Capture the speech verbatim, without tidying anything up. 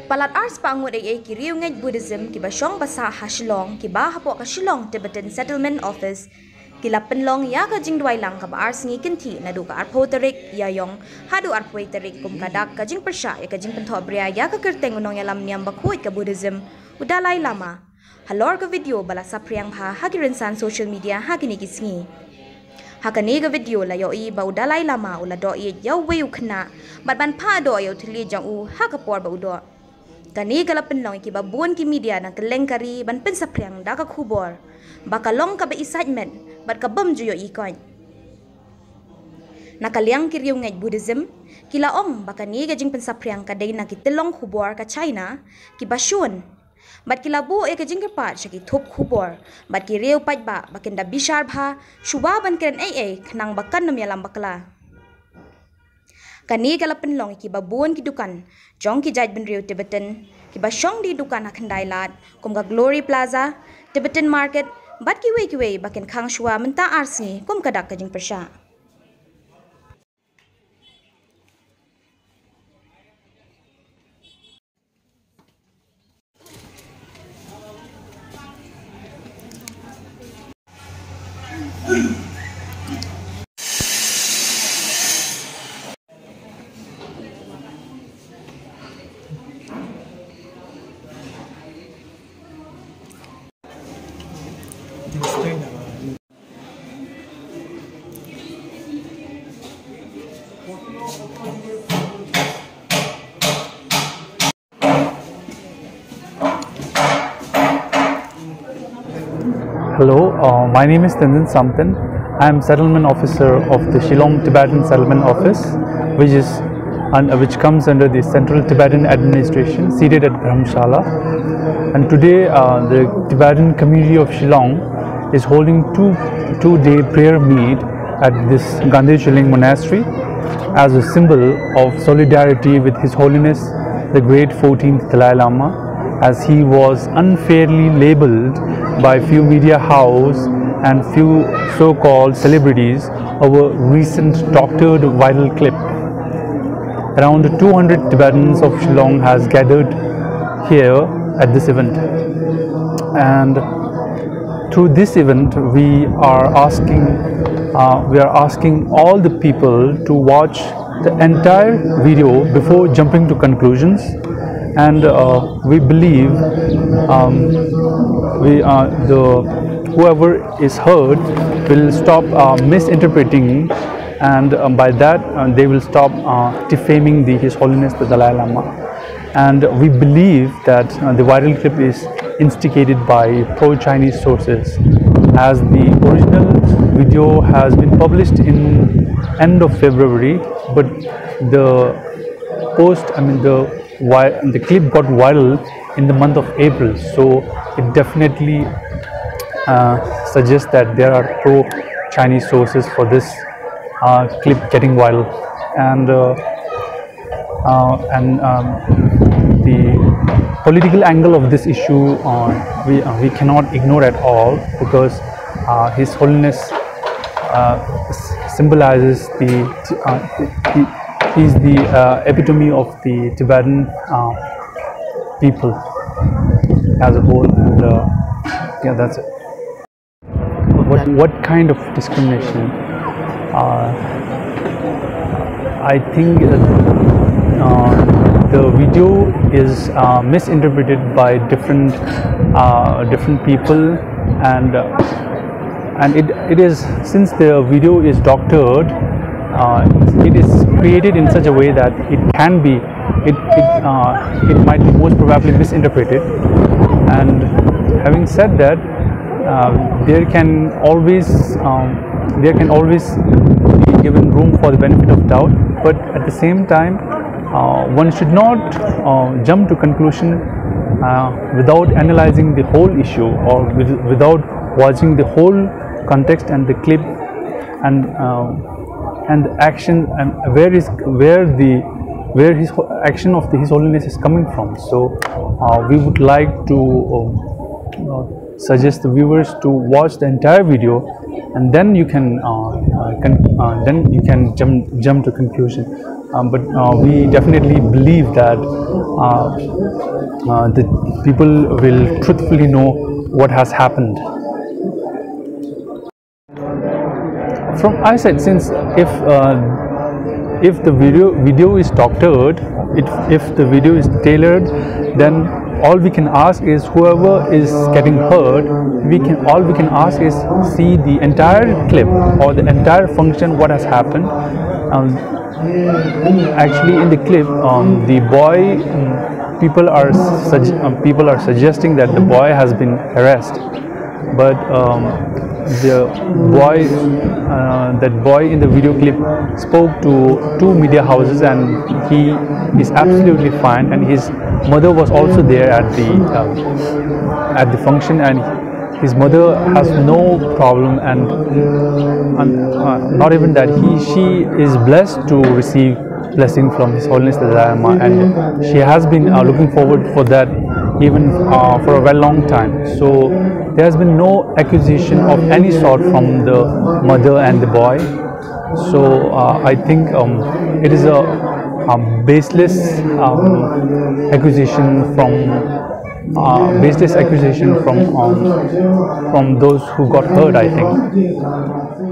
Palat ar spah ngut eiei ki riewngeit Buddhism kiba shong ba sah ha Shillong, kiba hapoh ka Shillong Tibetan Settlement Office, ki la pynlong ïa ka jingduwai lang kaba ar sngi kynthih naduh ka arphew tarik Ïaïong haduh arphew tarik kum ka dak ka jingpyrshah ïa ka jingpynthohbria ïa ka kyrteng u nongïalam niam bakhuid ka Buddhism, u Dalai Lama, halor ka video ba la saphriang bha ha ki rynsan social media ha kine ki sngi. Ha kane ka video la ïohi ba u Dalai Lama u la doh ïeit ïa uwei u khynnah bad ban phah doh ïa u thylliej jong u ha ka por ba u doh. Kane ka la pynlong ïa kiba bun ki media na kylleng ka ri ban pynsaphriang da ka khubor ba ka long kaba isaitmet bad ka bym ju ïohi koit. Na ka liang ki riewngeit Buddhism, ki la ong ba kane ka jingpynsaphriang ka dei na ki tyllong khubor ka China kiba shun, bad ki la buh ïa ka jingkyrpad sha ki thup khubor bad ki riew paidbah ba kin da bishar bha shuwa ban kren eiei khnang ba kan ym ïalam bakla. Kane ka la pynlong ïa kiba bun ki dukan jong ki jaitbynriew Tibetan kiba shong die dukan ha Khyndai Lad kum ka Glory Plaza, Tibetan Market bad kiwei kiwei ba kin khang shuwa mynta ar sngi kum ka dak ka jingpyrshah. Hello, uh, my name is Tenzin Samten. I am settlement officer of the Shillong Tibetan Settlement Office, which is un- which comes under the Central Tibetan Administration, seated at Dharamshala. And today, uh, the Tibetan community of Shillong is holding two two-day prayer meet at this Gandhi Shilling Monastery as a symbol of solidarity with His Holiness the Great fourteenth Dalai Lama, as he was unfairly labeled by few media house and few so-called celebrities over recent doctored viral clip. Around two hundred Tibetans of Shillong has gathered here at this event, and through this event we are asking uh, we are asking all the people to watch the entire video before jumping to conclusions, and uh, we believe um, we uh, the whoever is heard will stop uh, misinterpreting, and um, by that uh, they will stop uh, defaming the His Holiness the Dalai Lama. And we believe that uh, the viral clip is instigated by pro-Chinese sources, as the original video has been published in end of February, but the post, I mean the vi- the clip got viral in the month of April, so it definitely uh, suggests that there are pro-Chinese sources for this uh, clip getting viral, and uh, uh, and um, the political angle of this issue uh, we uh, we cannot ignore at all, because uh, His Holiness uh, s- symbolizes the uh, he, he's the uh, epitome of the Tibetan uh, people as a whole, and uh, yeah, that's it. What, what kind of discrimination? Uh, I think uh, uh, the video is uh, misinterpreted by different uh, different people, and uh, and it, it is, since the video is doctored, uh, it is created in such a way that it can be it it, uh, it might be most probably misinterpreted. And having said that, uh, there can always um, there can always be given room for the benefit of doubt, but at the same time, uh, one should not uh, jump to conclusion uh, without analyzing the whole issue, or with, without watching the whole context and the clip and uh, and the action, and where is where the where his ho- action of the, His Holiness is coming from. So uh, we would like to uh, uh, suggest the viewers to watch the entire video, and then you can uh, uh, con- uh, then you can jump jump to conclusion. Um, but uh, we definitely believe that uh, uh, the people will truthfully know what has happened. From our side, since if uh, if the video video is doctored, if, if the video is tailored, then all we can ask is, whoever is getting hurt, we can all we can ask is see the entire clip or the entire function, what has happened. Um, actually, in the clip, um, the boy, um, people are sug- um, people are suggesting that the boy has been harassed, but um, the boy, uh, that boy in the video clip, spoke to two media houses, and he is absolutely fine, and his mother was also there at the um, at the function, and his mother has no problem, and, and uh, not even that, he she is blessed to receive blessing from His Holiness the Dalai Lama, and she has been uh, looking forward for that even uh, for a very long time. So there has been no accusation of any sort from the mother and the boy. So uh, I think um, it is a um, baseless um, accusation from uh, baseless accusation from um, from those who got hurt, I think.